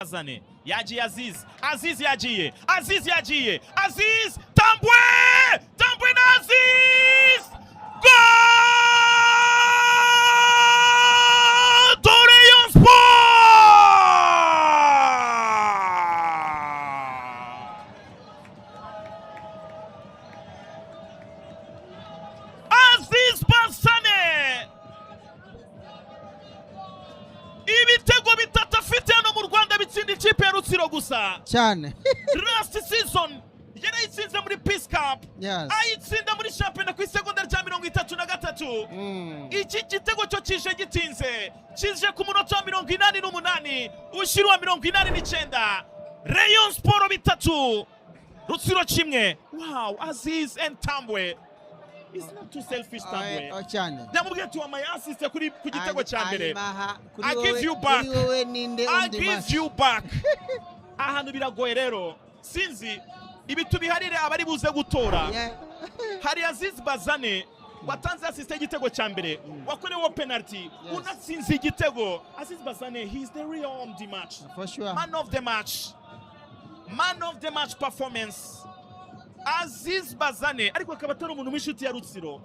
Azane yagiye, Aziz, Aziz yagiye, Aziz yagiye, Aziz Tambwe, Tambwe na Aziz, Goal de Rayon Sport! Aziz Bassane, ibitego bitatu afite hano mu Rwanda bitsinda ikipe ya Rutsiro gusa. Last season yarayitsinze muri Peace Cup, ayitsinda muri shampiyona ku isegonda rya 33. Iki gitego cyo kije gitinze, kije ku munota wa 88 ushyira uwa 89. Rayon Sport 3, Rutsiro 1. Wow, Aziz and Tambwe is not too selfish, Tambwe. Oh, cyane. Yamubwiye ati: "Wampaye assist kuri ku gitego cya mbere." Hanyuma kuri I give wowe, you back. kuri wowe ninde I on the give match? you back. Ahantu biragoye rero, sinzi ibi tubiharire abari buze gutora. Hari Aziz Bazane watanze assist y'igitego cya mbere, wakoreweho penalty, unatsinze igitego. Aziz Bazane, he is the real on the match. For sure. Man of the match, man of the match performance, Aziz Bazane, ariko akaba atari umuntu w'inshuti ya Rutsiro.